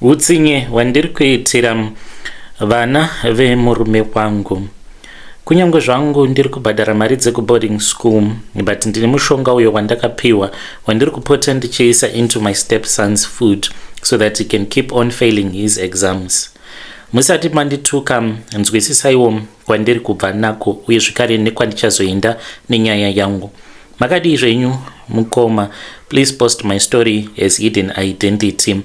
Hutsinye hwandiri kuitira vana vemurume wangu. Kunyange zvangu ndiri kubhadhara mari dzekuboarding school, but ndine mushonga uyo wandakapiwa wandiri kupota ndichiisa into my stepson's food so that he can keep on failing his exams. Musati mandituka, nzwisisaiwo kwandiri kubva nako uye zvekare nekwandichazoenda nenyaya yangu. Makadii zvenyu mukoma? Please post my story as hidden identity.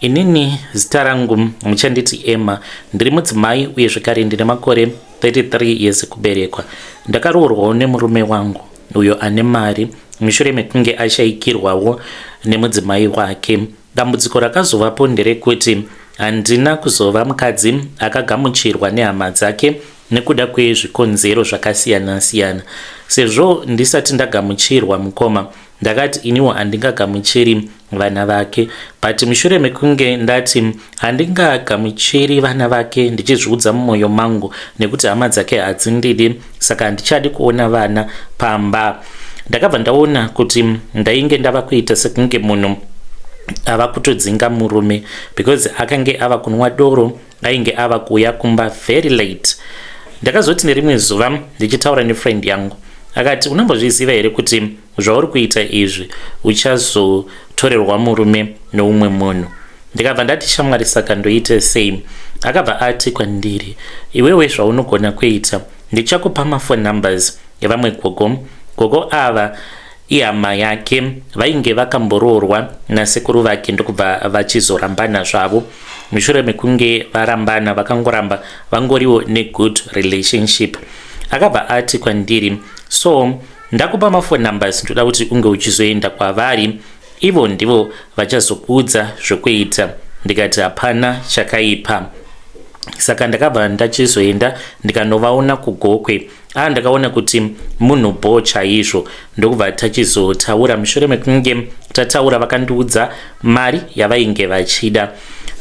Inini zita rangu muchanditi Emma, ndiri mudzimai uye zvekare ndine makore 33 years ekuberekwa. Ndakaroorwawo nemurume wangu uyo ane mari mushure mekunge ashaikirwawo nemudzimai wake. Dambudziko rakazovapo nderekuti handina kuzova mukadzi akagamuchirwa nehama dzake nekuda kwezvikonzero zvakasiyana-siyana. Sezvo ndisati ndagamuchirwa mukoma, ndakati iniwo handingagamuchiri vana vake, but mushure mekunge ndati handingagamuchiri vana vake, ndichizviudza mumwoyo mangu nekuti hama dzake hadzindidi, saka handichadi kuona vana pamba. Ndakabva ndaona kuti ndainge ndava kuita sekunge munhu ava kutodzinga murume because akange ava kunwa doro, ainge ava kuuya kumba very late. Ndakazoti nerimwe zuva ndichitaura nefriend yangu, akati, "Unombozviziva here kuti zvauri kuita izvi uchazotorerwa murume neumwe munhu?" Ndikabva ndati, "Shamwari, saka ndoite sei?" Akabva ati kwandiri, "Iwewe zvaunogona kuita, ndichakupa maphone numbers evamwe gogo." Gogo ava ihama yake, vainge vakamboroorwa nasekuru vake, ndokubva vachizorambana zvavo. Mushure mekunge varambana, vakangoramba vangoriwo negood relationship. Akabva ati kwandiri, "So ndakupa maphone numbers, ndoda kuti unge uchizoenda kwavari, ivo ndivo vachazokuudza zvokuita." Ndikati, "Hapana chakaipa." Saka ndakabva ndachizoenda ndikanovaona kuGokwe. A, ndakaona kuti munhu bho chaizvo, ndokubva tachizotaura. Mushure mekunge tataura, vakandiudza mari yavainge vachida.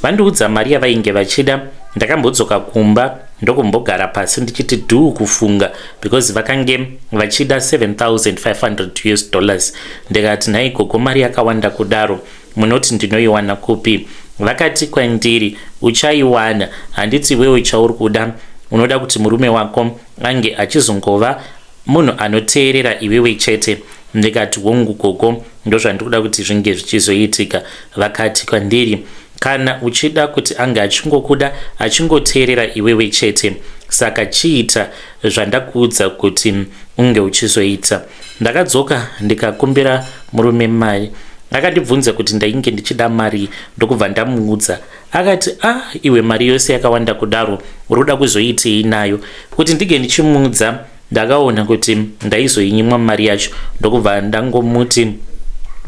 Vandiudza mari yavainge vachida, ndakambodzoka kumba ndokumbogara pasi ndichiti dhuu kufunga, because vakange vachida 7500 US dollars. Ndikati, "Nhai gogo, mari yakawanda kudaro munoti ndinoiwana kupi?" Vakati kwandiri, "Uchaiwana, handiti iwewe chauri kuda, unoda kuti murume wako ange achizongova munhu anoteerera iwewe chete?" Ndikati, "Hongu gogo, ndozvandiri kuda kuti zvinge zvichizoitika." Vakati kwandiri, "Kana uchida kuti ange achingokuda, achingoteerera iwewe chete, saka chiita zvandakuudza kuti unge uchizoita." Ndakadzoka ndikakumbira murume mari. Akandibvunza kuti ndainge ndichida mari, ndokubva ndamuudza. Akati, "A ah, iwe, mari yose yakawanda kudaro uri kuda kuzoitei nayo?" Kuti ndinge ndichimuudza, ndakaona kuti ndaizoinyimwa mari yacho, ndokubva ndangomuti,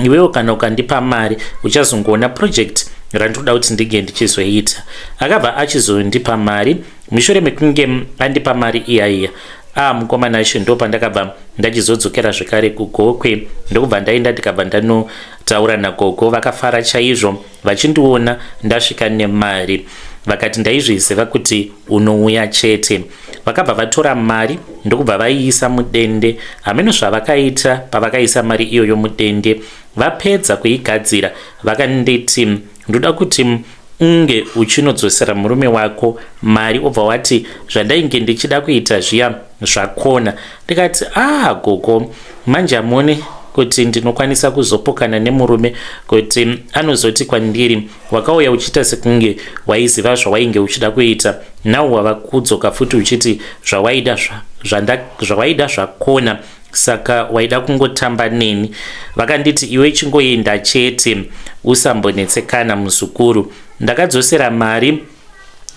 "Iwewo kana ukandipa mari, uchazongoona project randinoda kuti ndinge ndichizoita." Akabva achizondipa mari. Mushure mekunge andipa mari iya iya, a, mukomana acho, ndo pandakabva ndachizodzokera zvekare kuGokwe, ndokubva ndaenda, ndikabva ndanotaura nagogo. Vakafara chaizvo vachindiona ndasvika nemari. Vakati, "Ndaizviziva kuti unouya chete." Vakabva vatora mari ndokubva vaiisa mudende. Hameno zvavakaita pavakaisa mari iyoyo mudende. Vapedza kuigadzira, vakanditi, "Ndoda kuti unge uchinodzosera murume wako mari, obva wati zvandainge ndichida kuita zviya zvakona." Ndikati, "Ah gogo, manje hamuoni kuti ndinokwanisa kuzopokana nemurume, kuti anozoti kwandiri, 'Wakauya uchiita sekunge waiziva zvawainge uchida kuita, now wava kudzoka futi uchiti zvawaida zvakona, saka waida kungotamba neni?'" Vakanditi, "Iwe chingoenda chete, usambonetsekana muzukuru." Ndakadzosera mari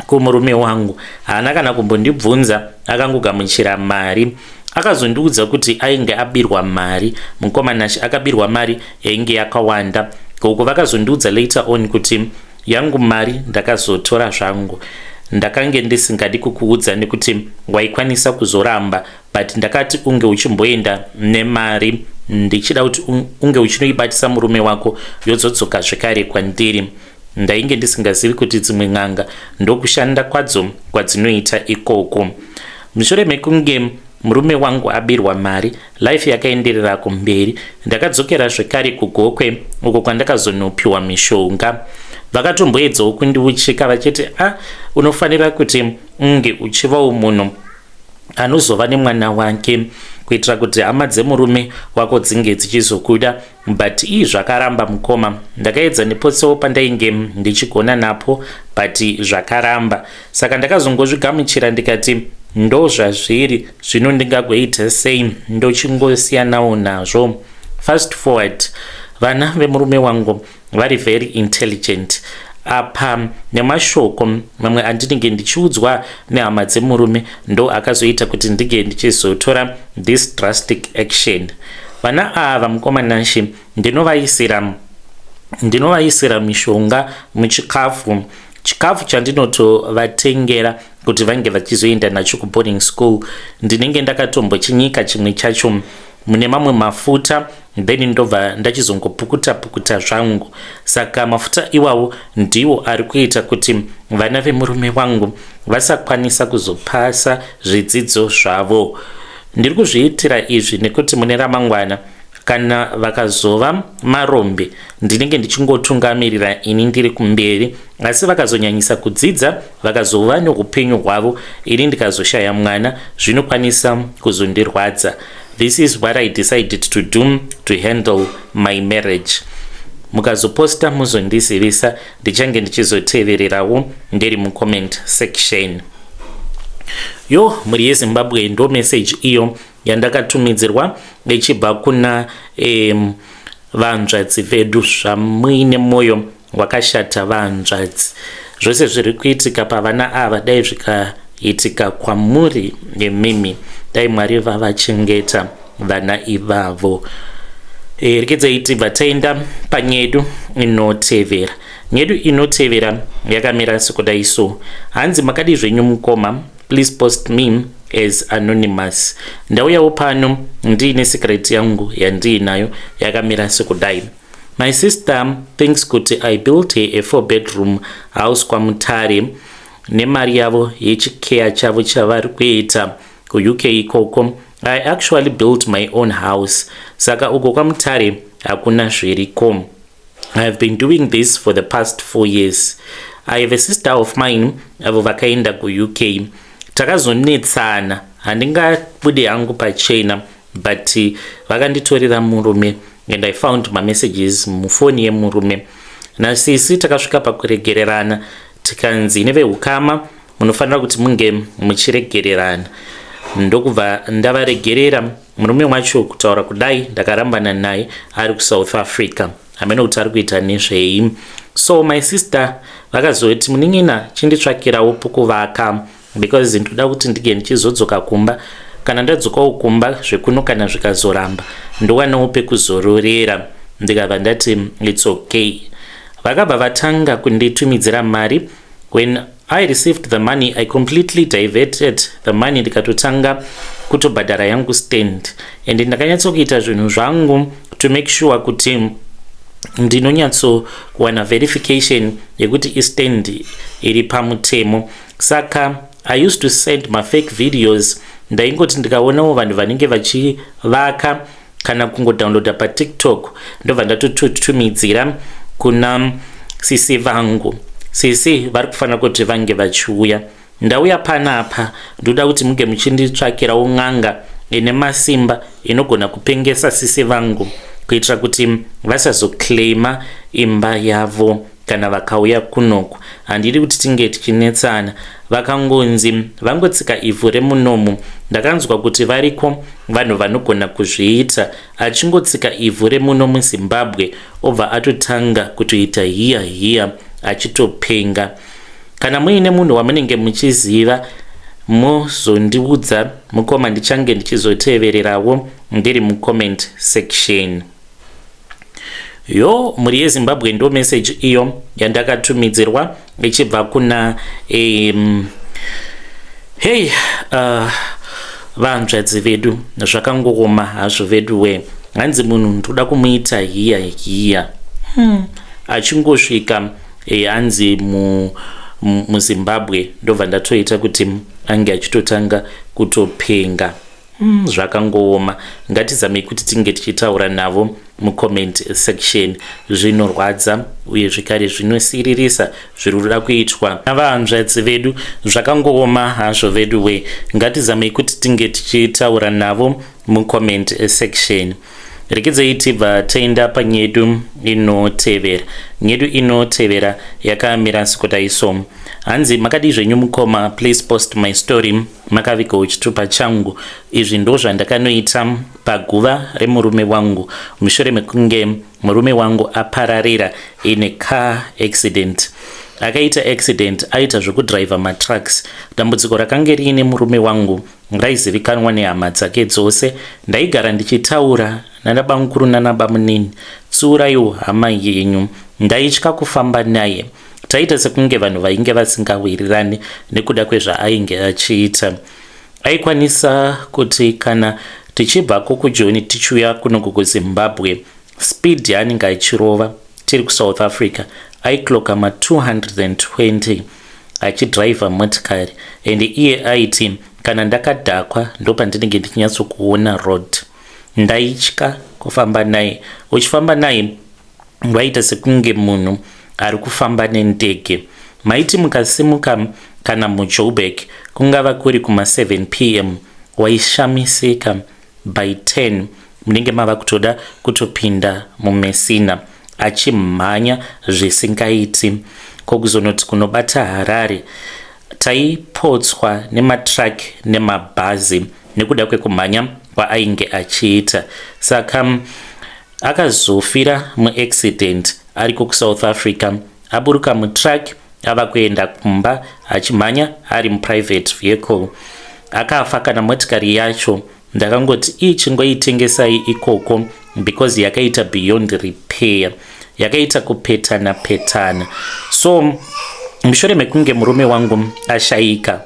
kumurume wangu. Haana kana kumbondibvunza, akangogamuchira mari. Akazondiudza kuti ainge abirwa mari. Mukomanashi akabirwa mari yainge yakawanda. Gogo vakazondiudza later on kuti, "Yangu mari ndakazotora zvangu. Ndakange ndisingadi kukuudza nekuti waikwanisa kuzoramba, but ndakati unge uchimboenda nemari, ndichida kuti unge uchinoibatisa murume wako, yozodzoka zvekare kwandiri. Ndainge ndisingazivi kuti dzimwe n'anga ndokushanda kwadzo kwadzinoita ikoko." Mushure mekunge murume wangu abirwa mari, life yakaenderera kumberi. Ndakadzokera zvekare kuGokwe uko kwandakazonopiwa mishonga. Vakatomboedzawo kundiuchika vachiti a ah, unofanira kuti unge uchivawo munhu anozova nemwana wake kuitira kuti hama dzemurume wako dzinge dzichizokuda, but ii zvakaramba mukoma. Ndakaedza nepotsewo pandainge ndichigona napo, but zvakaramba. Saka ndakazongozvigamuchira ndikati ndo zvazviri zvino, ndingagoita sei? Ndochingosiyanawo nazvo. Fast forward, vana vemurume wangu vari very intelligent. Apa nemashoko mamwe andinenge ndichiudzwa nehama dzemurume ndo akazoita kuti ndinge ndichizotora this drastic action. Vana ava, mukoma Nashi, ndinovaisira mishonga muchikafu, chikafu chandinotovatengera kuti vange vachizoenda nacho kuboarding school. Ndinenge ndakatombochinyika chimwe chacho mune mamwe mafuta, then ndobva ndachizongopukuta pukuta zvangu. Saka mafuta iwawo ndiwo ari kuita kuti vana vemurume wangu vasakwanisa kuzopasa zvidzidzo zvavo. Ndiri kuzviitira izvi nekuti mune ramangwana kana vakazova marombe, ndinenge ndichingotungamirira ini ndiri kumberi, asi vakazonyanyisa kudzidza, vakazova neupenyu hwavo, ini ndikazoshaya mwana, zvinokwanisa kuzondirwadza. This is what I decided to do to handle my marriage. Mukazoposta muzondizivisa, ndichange ndichizotevererawo ndiri mucomment section. Yo, mhuri yeZimbabwe, ndo message iyo yandakatumidzirwa ichibva kuna vanzvadzi vedu. Zvamuine mwoyo wakashata vanzvadzi, zvose zviri kuitika pavana ava dai zvikaitika kwamuri nemimi. Dai Mwari vavachengeta vana ivavo. Rekedzai tibva taenda panyedu inotevera. Nyedu inotevera yakamira sekudai so. Hanzi, "Makadi zvenyu mukoma? Please post me as anonymous. Ndauyawo pano ndiine secret yangu yandiinayo, yakamira sekudai. My sister thinks kuti I built her a four bedroom house kwaMutare nemari yavo yechikeya chavo chavari kuita kuUK ikoko. I actually built my own house, saka uko kwaMutare hakuna zviriko. I have been doing this for the past 4 years. I have a sister of mine avo vakaenda kuUK. Takazonetsana, handingabude hangu pachena, but vakanditorera murume and I found mamessages mufoni yemurume. Nasisi takasvika pakuregererana, tikanzi neveukama munofanira kuti munge muchiregererana, ndokubva ndavaregerera. Murume wacho, kutaura kudai, ndakarambana naye, ari kuSouth Africa, hamene kuti ari kuita nezvei. So my sister vakazoti, 'Munin'ina, chinditsvakirawo pokuvaka because ndoda kuti ndige ndichizodzoka kumba. Kana ndadzokawo kumba, zvekuno kana zvikazoramba, ndowanawo pekuzororera.' Ndikabva ndati it's okay. Vakabva vatanga kunditumidzira mari. When I received the money, I completely diverted the money, ndikatotanga kutobhadhara yangu stand, and ndakanyatsokuita zvinhu zvangu to make sure kuti ndinonyatsokuwana verification yekuti istand iri pamutemo. Saka I used to send mafake videos. Ndaingoti ndikaonawo vanhu vanenge vachivaka kana kungodownloada paTikTok, ndobva ndatotumidzira kuna sisi vangu. Sisi vari kufanira kuti vange vachiuya. Ndauya panapa, ndoda kuti munge muchinditsvakirawo n'anga ine masimba inogona kupengesa sisi vangu kuitira kuti vasazoclaima imba yavo kana vakauya kunoku. Handidi kuti tinge tichinetsana. Vakangonzi vangotsika ivhu remunomu, ndakanzwa kuti variko vanhu vanogona kuzviita, achingotsika ivhu remuno muZimbabwe, obva atotanga kutoita hiya hiya achitopenga. Kana muine munhu wamunenge muchiziva, muzondiudza mukoma, ndichange ndichizotevererawo ndiri mucomment section." Yo, mhuri yeZimbabwe, ndo message iyo yandakatumidzirwa ichibva kuna hei vanzvadzi vedu. Zvakangooma hazvo vedu we. Hanzi munhu ndoda kumuita hiya hiya. Achingosvika hanzi muZimbabwe, ndobva ndatoita kuti ange achitotanga kutopenga. Zvakangooma. Ngatizamei kuti tinge tichitaura navo. Mucomment section, zvinorwadza uye zvekare zvinosiririsa zviri kuda kuitwa navahanzvadzi vedu. Zvakangooma hazvo vedu we. Ngatizamei kuti tinge tichitaura navo mucomment section. Rekedzei tibva taenda panyedu inotevera. Nyedu inotevera yakamira sekudai so. Hanzi, "Makadii zvenyu mukoma? Please post my story. Makavigawo chitupa changu. Izvi ndo zvandakanoita paguva remurume wangu mushure mekunge murume wangu apararira in car accident. Akaita accident aita zvekudhiraivha matrucks. Dambudziko rakange riine murume wangu raizivikanwa nehama dzake dzose. Ndaigara ndichitaura nanabamukuru nanabamunini, tsiuraiwo hama yenyu. Ndaitya kufamba naye. Taita sekunge vanhu vainge vasingawirirani nekuda kwezvaainge achiita. Aikwanisa kuti kana tichibvako kuJoni tichiuya kunoku kuZimbabwe, speed yaanenge achirova tiri kuSouth Africa, aiclocka ma220 achidhiraivha motikari. And iye aiti kana ndakadhakwa ndopandinenge ndichinyatsokuona road. Ndaitya kufamba naye. Uchifamba naye waita sekunge munhu ari kufamba nendege. Maiti mukasimuka kana muJoburg, kungava kuri kuma7 p.m., waishamisika by 10 munenge mava kutoda kutopinda muMessina, achimhanya zvisingaiti. Kokuzonoti kunobata Harare, taipotswa nematruck nemabhazi nekuda kwekumhanya kwaainge achiita. Saka akazofira muaccident ariko kuSouth Africa, aburuka mutruck ava kuenda kumba achimhanya ari muprivate vehicle. Akafa. Kana motikari yacho ndakangoti, ii, chingoitengesai ikoko because yakaita beyond repair, yakaita kupetana petana." So mushure mekunge murume wangu ashayika,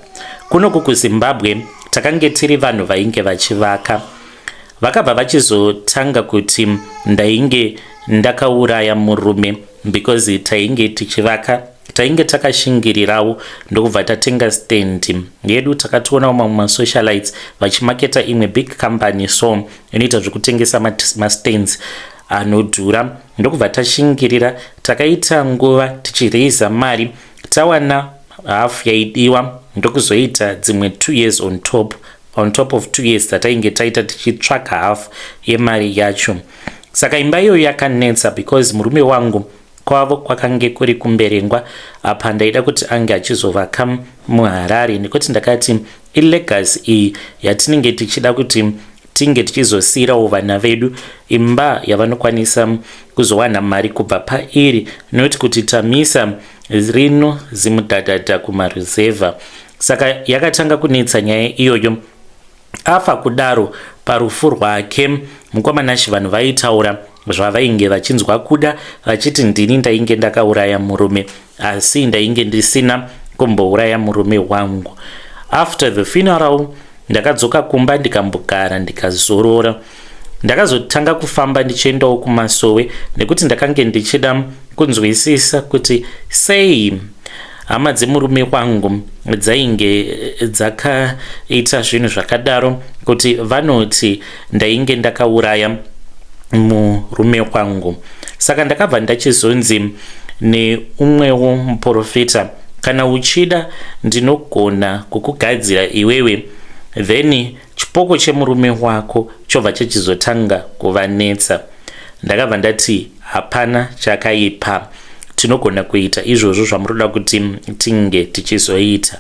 kunoku kuZimbabwe takange tiri vanhu vainge vachivaka. Vakabva vachizotanga kuti ndainge ndakauraya murume because tainge tichivaka, tainge takashingirirawo, ndokubva tatenga stand yedu. Takatoonawo mamwe masocialites vachimaketa imwe big company, so inoita zvekutengesa mastands anodhura, ndokubva tashingirira. Takaita nguva tichireisa mari, tawana hafu yaidiwa, ndokuzoita dzimwe 2 years on top of 2 years dzatainge taita tichitsvaka hafu yemari yacho. Saka imba iyoyo yakanetsa because murume wangu kwavo kwakange kuri kuMberengwa. Apa ndaida kuti ange achizovaka muHarare nekuti ndakati ilegacy iyi yatinenge tichida kuti tinge tichizosiyirawo vana vedu imba yavanokwanisa kuzowana mari kubva pairi, noti kuti tamisa rino zimudhadhadha kumaruzevha. Saka yakatanga kunetsa nyaya iyoyo. Afa kudaro, parufu rwake, mukwamanashi, vanhu vaitaura zvavainge vachinzwa kuda, vachiti ndini ndainge ndakauraya murume, asi ndainge ndisina kumbouraya murume wangu. After the funeral ndakadzoka kumba, ndikambogara, ndikazorora. Ndakazotanga kufamba ndichiendawo kumasowe nekuti ndakange ndichida kunzwisisa kuti sei hama dzemurume wangu dzainge dzakaita zvinhu zvakadaro, kuti vanoti ndainge ndakauraya murume wangu. Saka ndakabva ndachizonzi neumwewo muprofita, "Kana uchida ndinogona kukugadzira iwewe, then chipoko chemurume wako chobva chechizotanga kuvanetsa." Ndakabva ndati, "Hapana chakaipa, tinogona kuita izvozvo zvamuroda kuti tinge tichizoita."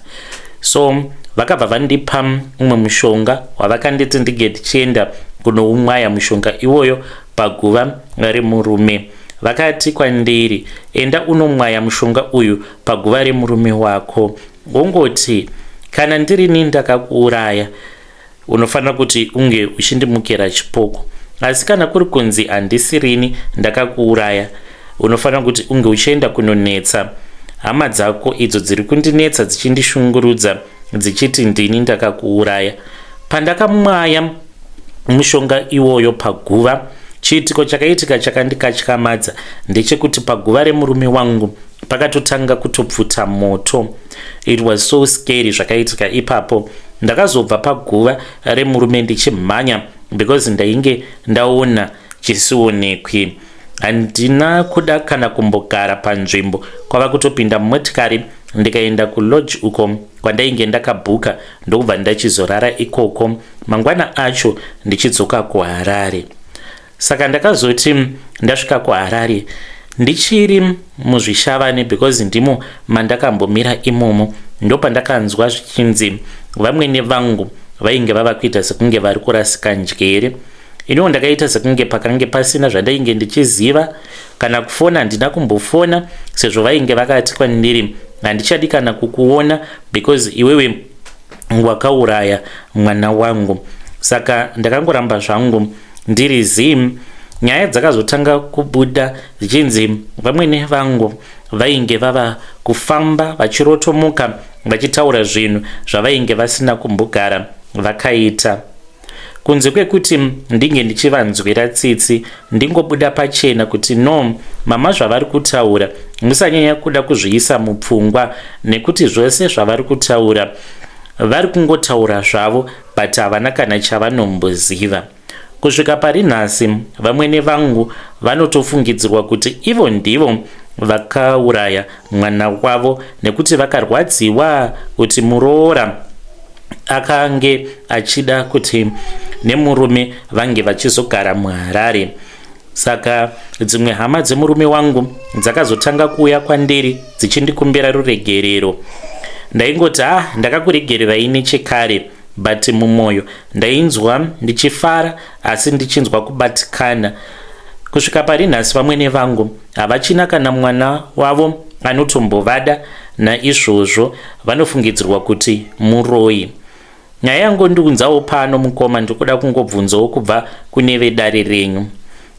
So vakabva vandipa umwe mushonga wavakanditi ndinge tichienda kunoumwaya mushonga iwoyo paguva remurume. Vakati kwandiri, "Enda unomwaya mushonga uyu paguva remurume wako, wongoti kana ndirini ndakakuuraya, unofanira kuti unge uchindimukira chipoko. Asi kana kuri kunzi handisirini ndakakuuraya, unofanira kuti unge uchienda kunonetsa hama dzako idzo dziri kundinetsa, dzichindishungurudza, dzichiti ndini ndakakuuraya." Pandakamwaya mushonga iwoyo paguva, chiitiko chakaitika chakandikatyamadza ndechekuti paguva remurume wangu pakatotanga kutopfuta moto. It was so scary zvakaitika ipapo. Ndakazobva paguva remurume ndichimhanya because ndainge ndaona chisionekwi. Handina kuda kana kumbogara panzvimbo, kwava kutopinda mumotikari ndikaenda kulodge uko kwandainge ndakabhuka, ndokubva ndachizorara ikoko mangwana acho ndichidzoka kuHarare. Saka ndakazoti ndasvika kuHarare, ndichiri muZvishavane, because ndimo mandakambomira imomo, ndopandakanzwa zvichinzi vamwene vangu vainge vava kuita sekunge vari kurasika njere. Iniwo ndakaita sekunge pakange pasina zvandainge ndichiziva. Kana kufona handina kumbofona, sezvo vainge vakati kwandiri, "Handichadi kana kukuona because iwewe wakauraya mwana wangu." Saka ndakangoramba zvangu ndiri zim. Nyaya dzakazotanga kubuda zvichinzi vamwene vangu vainge vava kufamba vachirotomuka, vachitaura zvinhu zvavainge vasina kumbogara vakaita. Kunze kwekuti ndinge ndichivanzwira tsitsi, ndingobuda pachena kuti, "No, mama, zvavari kutaura musanyanya kuda kuzviisa mupfungwa, nekuti zvose zvavari kutaura vari kungotaura zvavo, but havana kana chavanomboziva." Kusvika pari nhasi, vamwene vangu vanotofungidzirwa kuti ivo ndivo vakauraya mwana wavo, nekuti vakarwadziwa kuti muroora akange achida kuti nemurume vange vachizogara muHarare. Saka dzimwe hama dzemurume wangu dzakazotanga kuuya kwandiri dzichindikumbira ruregerero. Ndaingoti, "Ah, ndakakuregererai nechekare," but mumwoyo ndainzwa ndichifara asi ndichinzwa kubatikana. Kusvika pari nhasi, vamwene vangu havachina kana mwana wavo anotombovada. Naizvozvo vanofungidzirwa kuti muroyi. Nyaya yangondiunzawo pano, mukoma, ndikuda kungobvunzawo kubva kune vedare renyu: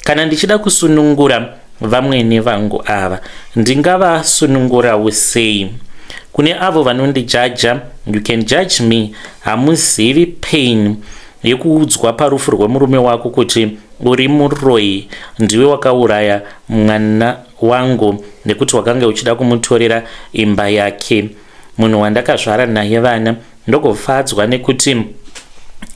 kana ndichida kusunungura vamwene vangu ava, ndingavasunungurawo sei? Kune avo vanondijaja, you can judge me. Hamuzivi pain yekuudzwa parufu rwemurume wako kuti uri muroyi, ndiwe wakauraya mwana wangu nekuti wakanga uchida kumutorera imba yake, munhu wandakazvara naye vana. Ndogofadzwa nekuti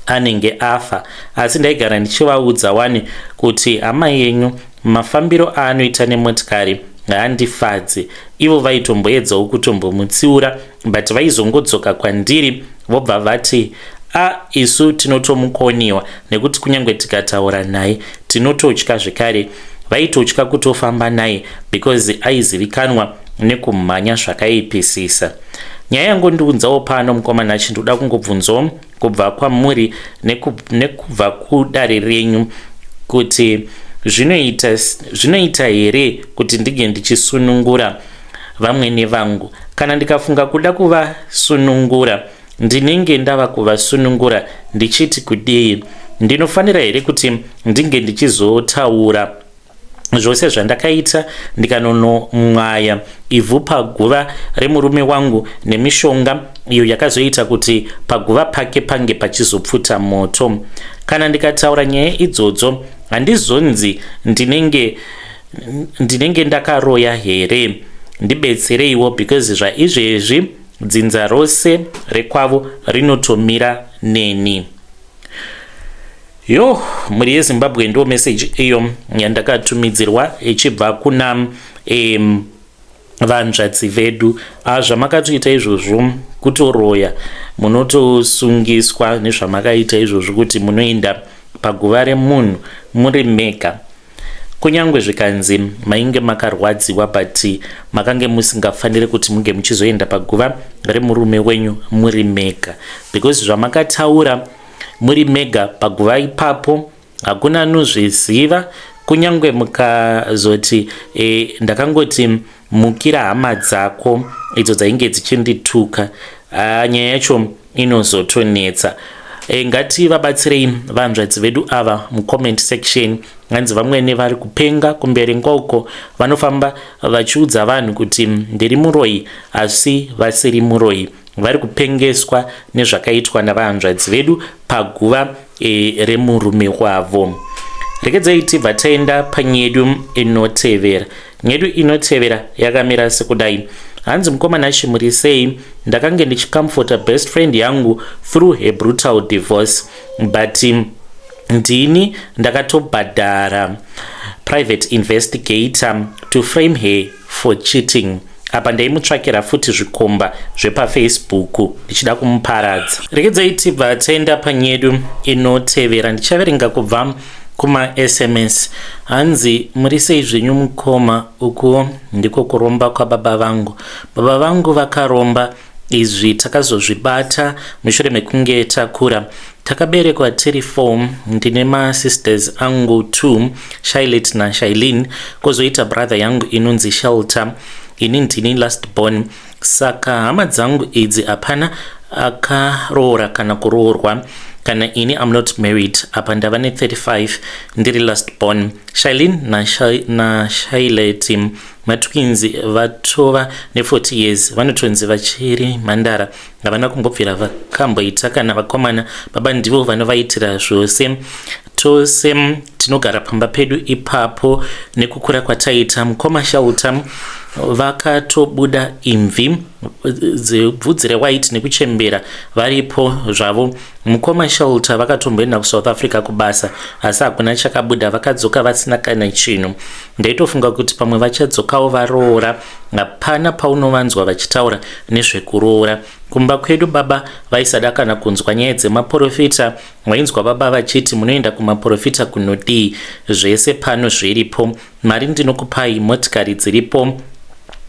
anenge afa? Asi ndaigara ndichivaudza wani kuti hama yenyu mafambiro aanoita nemotikari haandifadzi. Ivo vaitomboedzawo kutombomutsiura, but vaizongodzoka kwandiri vobva vati, "A, isu tinotomukoniwa nekuti kunyange tikataura naye tinototya." Zvekare vaitotya kutofamba naye because aizivikanwa nekumhanya zvakaipisisa. Nyaya yangondiunzawo pano, mukoma Nachi, ndoda kungobvunzawo kubva kwamuri nekubva kudare renyu kuti zvinoita here kuti ndinge ndichisunungura vamwene vangu? Kana ndikafunga kuda kuvasunungura, ndinenge ndava kuvasunungura ndichiti kudii? Ndinofanira here kuti ndinge ndichizotaura zvose zvandakaita, ndikanonomwaya ivhu paguva remurume wangu nemishonga iyo yakazoita kuti paguva pake pange pachizopfuta moto? Kana ndikataura nyaya idzodzo, handizonzi ndinenge ndakaroya here? Ndibetsereiwo, because zvaizvezvi dzinza rose rekwavo rinotomira neni. Yo, mhuri yeZimbabwe, ndo meseji iyo yandakatumidzirwa ichibva kuna vanzvadzi vedu. Zvamakatoita izvozvo kutoroya, munotosungiswa nezvamakaita izvozvo, kuti munoenda paguva remunhu muri mega. Kunyange zvikanzi mainge makarwadziwa, but makange musingafaniri kuti munge muchizoenda paguva remurume wenyu muri mega, because zvamakataura muri mega paguva ipapo hakuna anozviziva. Kunyange mukazoti ndakangoti mukira hama dzako idzo dzainge dzichindituka, nyaya yacho inozotonetsa. Ngativabatsirei vanzvadzi vedu ava mucomment section. Hanzi vamwene vari kupenga kumberi ngoko, vanofamba vachiudza vanhu kuti ndiri muroyi asi vasiri muroyi. Vari kupengeswa nezvakaitwa navahanzvadzi vedu paguva remurume wavo. Rekedzai tibva taenda panyedu inotevera. Nyedu inotevera yakamira sekudai. Hanzi, "Mukoma Nashi, muri sei? Ndakange ndichicomforta best friend yangu through a brutal divorce, but Ndini ndakatobhadhara private investigator to frame her for cheating. Apa ndaimutsvakira futi zvikomba zvepaFacebook ndichida kumuparadza. Regedzai tibva taenda panyedu inotevera. Ndichaverenga kubva kumaSMS. Hanzi, "Muri sei zvenyu mukoma? Ukuwo ndiko kuromba kwababa vangu. Baba vangu vakaromba. Izvi takazozvibata mushure mekunge takura. Takaberekwa tiri 4. Ndine masisters angu 2, Shilet naShilin, kwozoita brother yangu inonzi Shelter. Ini ndini last born. Saka hama dzangu idzi hapana akaroora kana kuroorwa. Kana ini am not married. Apa ndava ne35, ndiri last born. Shilin naShilet matwins, vatova ne40 years, vanotonzi vachiri mhandara. Havana kumbobvira vakamboita kana vakomana. Baba ndivo vanovaitira zvose. Tose tinogara pamba pedu ipapo. Nekukura kwataita, mukoma Shelter vakatobuda imvi dzebvudzi rewhite nekuchembera, varipo zvavo. Mukoma Shelter vakatomboenda kuSouth Africa kubasa, asi hakuna chakabuda. Vakadzoka vasina kana chinhu. Ndaitofunga kuti pamwe vachadzokawo varoora. Hapana paunovanzwa vachitaura nezvekuroora. Kumba kwedu baba vaisada kana kunzwa nyaya dzemaprofita. Wainzwa baba vachiti, 'Munoenda kumaprofita kunodii? Zvese pano zviripo. Mari ndinokupai, motikari dziripo,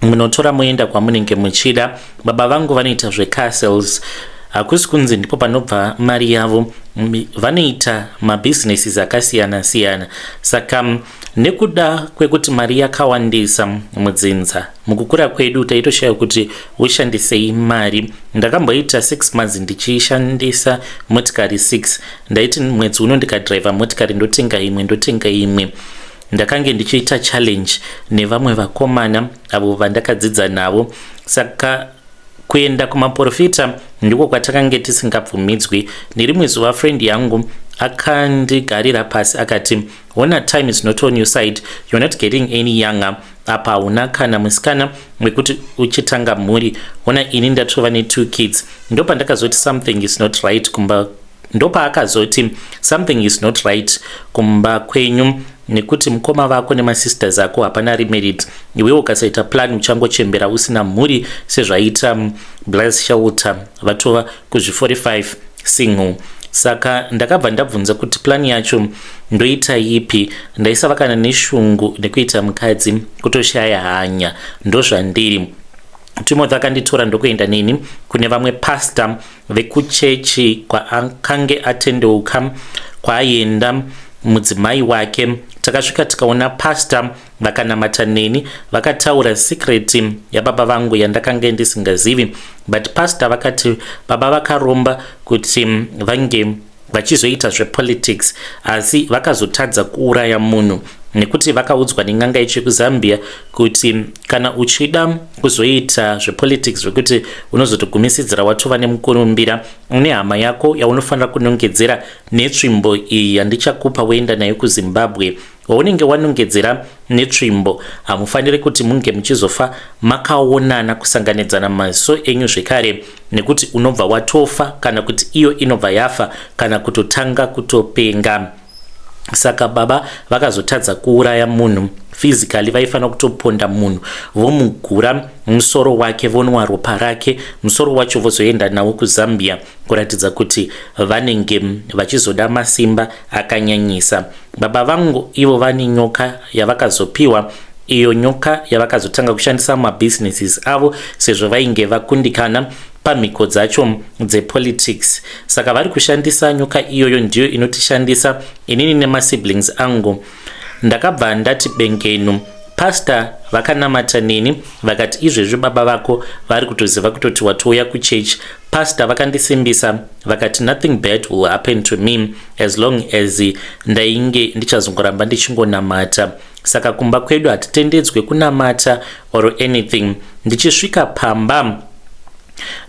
munotora moenda kwamunenge muchida.' Baba vangu vanoita zvecar sales. Hakusi kunzi ndipo panobva mari yavo, vanoita mabhizinesis akasiyana siyana. Saka nekuda kwekuti mari yakawandisa mudzinza, mukukura kwedu taitoshaya kuti ushandisei mari. Ndakamboita 6 months ndichishandisa motikari 6. Ndaiti mwedzi uno ndikadhiraivha motikari, ndotenga imwe, ndotenga imwe. Ndakange ndichiita challenge nevamwe vakomana avo vandakadzidza navo. Saka kuenda kumaprofita ndiko kwatakange tisingabvumidzwi. Nerimwe zuva friend yangu akandigarira pasi akati, 'Hona, time is not on your side. You're not getting any younger. Apa hauna kana musikana wekuti uchitanga mhuri. Hona ini ndatova ne2 kids.' Ndopandakazoti something is not right kumba. Ndopaakazoti something is not right kumba kwenyu, nekuti mukoma vako nemasisters ako hapana ari married. Iwewo ukasaita plan, uchangochembera usina mhuri sezvaita Blas Shelter, vatova kuzvi45, single." Saka ndakabva ndabvunza kuti plan yacho ndoita ipi. Ndaisava kana neshungu nekuita mukadzi, kutoshaya hanya, ndozvandiri. Timothy akanditora ndokuenda neni kune vamwe pasta vekuchechi kwaakange atendeuka, kwaaienda mudzimai wake. Takasvika tikaona pasta, vakanamata neni, vakataura secret yababa vangu yandakange ndisingazivi. But pasta vakati baba vakaromba kuti vange vachizoita zvepolitics, asi vakazotadza kuuraya munhu nekuti vakaudzwa nen'anga yechekuzambia kuti kana uchida kuzoita zvepolitics, zvekuti unozotogumisidzira watova nemukurumbira, une hama yako yaunofanira kunongedzera netsvimbo iyi yandichakupa, woenda nayo kuZimbabwe. Waunenge wanongedzera netsvimbo hamufaniri kuti munge muchizofa makaonana, kusanganidzana maziso enyu zvekare, nekuti unobva watofa, kana kuti iyo inobva yafa, kana kutotanga kutopenga. Saka baba vakazotadza kuuraya munhu physically. Vaifanira kutoponda munhu, vomugura musoro wake, vonwa ropa rake, musoro wacho vozoenda nawo kuZambia, kuratidza kuti vanenge vachizoda masimba akanyanyisa. Baba vangu ivo vane nyoka yavakazopiwa, iyo nyoka yavakazotanga kushandisa mumabhizinesis avo, sezvo vainge vakundikana pamhiko dzacho dzepolitics. Saka vari kushandisa nyoka iyoyo, ndiyo inotishandisa inini nemasiblings angu. Ndakabva ndati bengenu. Pasta vakanamata neni, vakati, 'Izvezvi baba vako vari kutoziva kutoti watouya kuchechi.' Pasta vakandisimbisa, vakati nothing bad will happen to me as long as ndainge ndichazongoramba ndichingonamata. Saka kumba kwedu hatitendedzwe kunamata or anything. Ndichisvika pamba,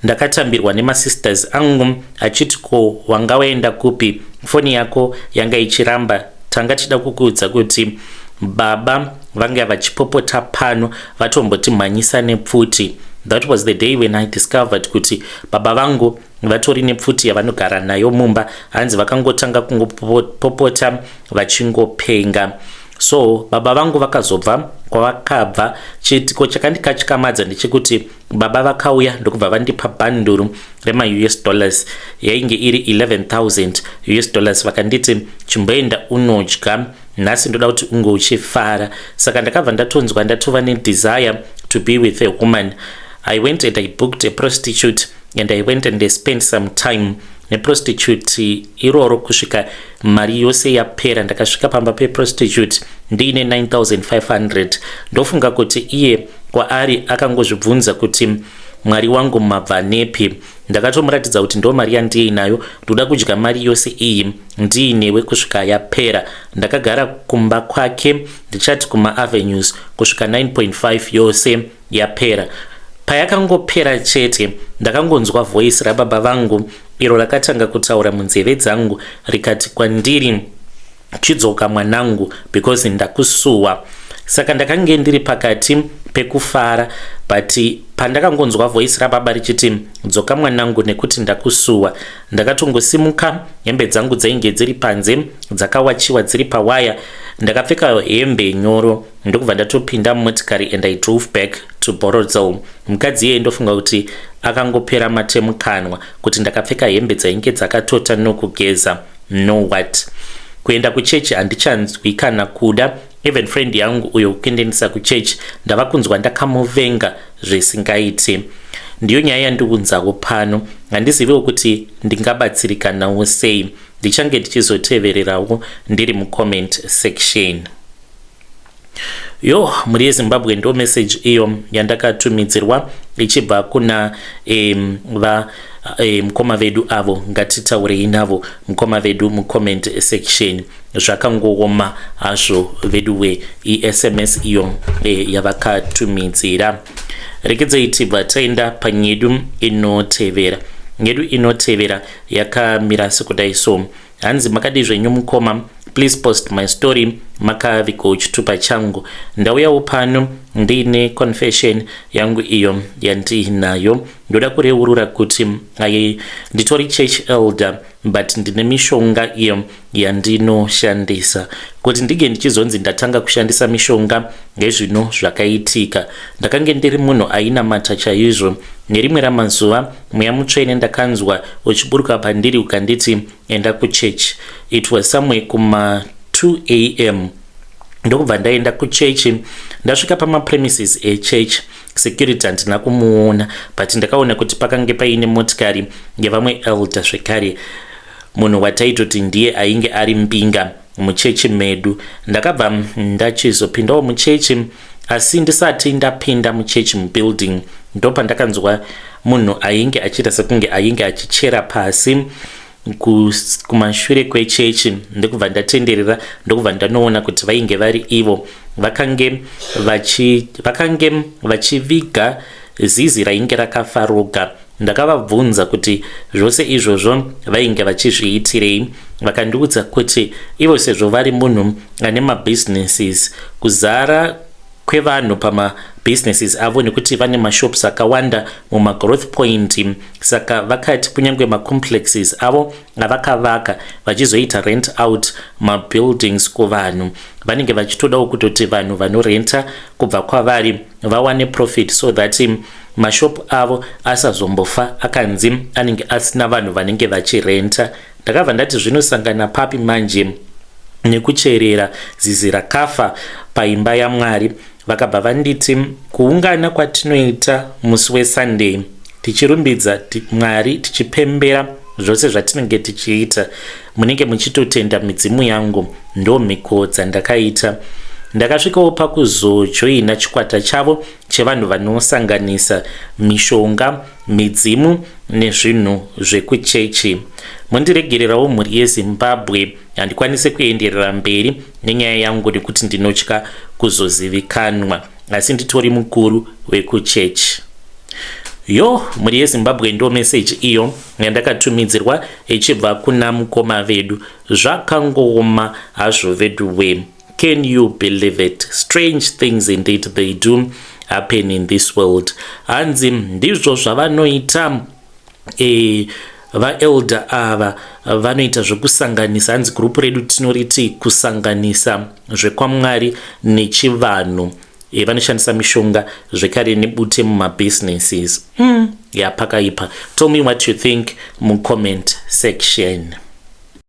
ndakatambirwa nemasisters angu achiti, 'Ko wanga waenda kupi? Foni yako yanga ichiramba. Tanga tichida kukuudza kuti baba vanga vachipopota pano, vatombotimhanyisa nepfuti.' That was the day when I discovered kuti baba vangu vatori nepfuti yavanogara nayo mumba. Hanzi vakangotanga kungopopota vachingopenga. So baba vangu vakazobva kwavakabva. Chiitiko chakandikatyamadza ndechekuti baba vakauya ndokubva vandipa bhanduru remaUS dollars, yainge iri 11,000 US dollars. Vakanditi, "Chimboenda unodya nhasi, ndoda kuti unge uchifara." Saka ndakabva ndatonzwa ndatova nedesire to be with a woman. I went and I booked a prostitute and I went and I spent some time neprostitute iroro kusvika mari yose yapera. Ndakasvika pamba peprostitute ndiine 9500. Ndofunga kuti iye kwaari akangozvibvunza kuti, "Mwari wangu, mabva nepi?" Ndakatomuratidza kuti ndo mari yandiinayo, ndoda kudya mari yose iyi ndiinewe kusvika yapera. Ndakagara kumba kwake, ndichati kumaavenues, kusvika 9.5 yose yapera. Payakangopera chete, ndakangonzwa voice rababa vangu iro rakatanga kutaura munzeve dzangu rikati kwandiri, "Chidzoka mwanangu, because ndakusuwa." Saka ndakange ndiri pakati pekufara, but pandakangonzwa voice rababa richiti, "Dzoka mwanangu, nekuti ndakusuwa," ndakatongosimuka. Hembe dzangu dzainge dziri panze dzakawachiwa dziri pawaya. Ndakapfeka hembe nyoro ndokubva ndatopinda mumotikari and I drove back to Borrowdale. Mukadzi iyeye ndofunga kuti akangopera matemukanwa kuti ndakapfeka hembe dzainge dzakatota nokugeza no what. Kuenda kuchechi handichanzwi kana kuda. Even friend yangu uyo kuendendesa kuchechi, ndava kunzwa ndakamuvenga zvisingaiti. Ndiyo nyaya yandiunzawo pano. Handiziviwo kuti ndingabatsirikanawo sei. Ndichange ndichizotevererawo ndiri mucomment section. Yo, mhuri yeZimbabwe, ndo message iyo yandakatumidzirwa ichibva kuna va mukoma vedu avo. Ngatitaurei navo mukoma vedu mucomment section. Zvakangooma hazvo veduwe, iSMS iyo yavakatumidzira. Rekedzei tibva taenda panyedu inotevera. Nyedu inotevera yakamira sekudai so. Hanzi, "Makadi zvenyu mukoma? Please post my story. Makavigawo chitupa changu. Ndauyawo pano ndiine confession yangu iyo yandiinayo. Ndoda kureurura kuti ai nditori church elder, but ndine mishonga iyo yandinoshandisa. Kuti ndinge ndichizonzi ndatanga kushandisa mishonga ngezvino zvakaitika. Ndakange ndiri munhu ainamata chaizvo. Nerimwe ramazuva Mweya Mutsvene ndakanzwa uchiburuka pandiri ukanditi, 'Enda kuchechi.' It was somewhere kuma 2 am. Ndokubva ndaenda kuchechi. Ndasvika pamapremises echurch, security handina kumuona, but ndakaona kuti pakange paine motikari yevamwe elder zvekare, munhu wataitoti ndiye ainge ari mbinga muchechi medu. Ndakabva ndachizopindawo muchechi, asi ndisati ndapinda muchechi, mubuilding, ndopandakanzwa munhu ainge achiita sekunge ainge achichera pasi kumashure kwechechi. Ndokubva ndatenderera, ndokubva ndanoona kuti vainge vari ivo vakange vachiviga zizi rainge rakafa roga. Ndakavabvunza kuti zvose izvozvo vainge vachizviitirei. Vakandiudza kuti ivo sezvo vari munhu ane mabusinesses, kuzara kwevanhu pamabusinesses avo, nekuti vane mashops akawanda mumagrowth point, saka vakati kunyange macomplexes avo avakavaka vachizoita rent out mabuildings kuvanhu, vanenge vachitodawo kutoti vanhu vanorenta kubva kwavari vawane profit, so that mashop avo asazombofa akanzi anenge asina vanhu vanenge vachirenta. Ndakabva ndati, zvinosangana papi manje nekucherera zizi rakafa paimba yaMwari? Vakabva vanditi, kuungana kwatinoita musi weSunday tichirumbidza Mwari, tichipembera zvose zvatinenge tichiita, munenge muchitotenda midzimu yangu. Ndo mhiko dzandakaita. Ndakasvikawo pakuzojoina chikwata chavo chevanhu vanosanganisa mishonga, midzimu nezvinhu zvekuchechi. Mundiregererawo, mhuri yeZimbabwe, handikwanisi kuenderera mberi nenyaya yangu nekuti ndinotya kuzozivikanwa, asi nditori mukuru wekuchechi." Yo, mhuri yeZimbabwe, ndo meseji iyo yandakatumidzirwa ichibva kuna mukoma vedu. Zvakangooma hazvo vedu we. Can you believe it? Strange things indeed they do. happen in this world. Hanzi ndizvo zvavanoita vaelder ava, vanoita zvekusanganisa. Hanzi gurupu redu tinoriti kusanganisa zvekwamwari nechivanhu. Vanoshandisa mishonga zvekare nebute mumabusinesses. Yapakaipa. Tell me what you think mucomment section.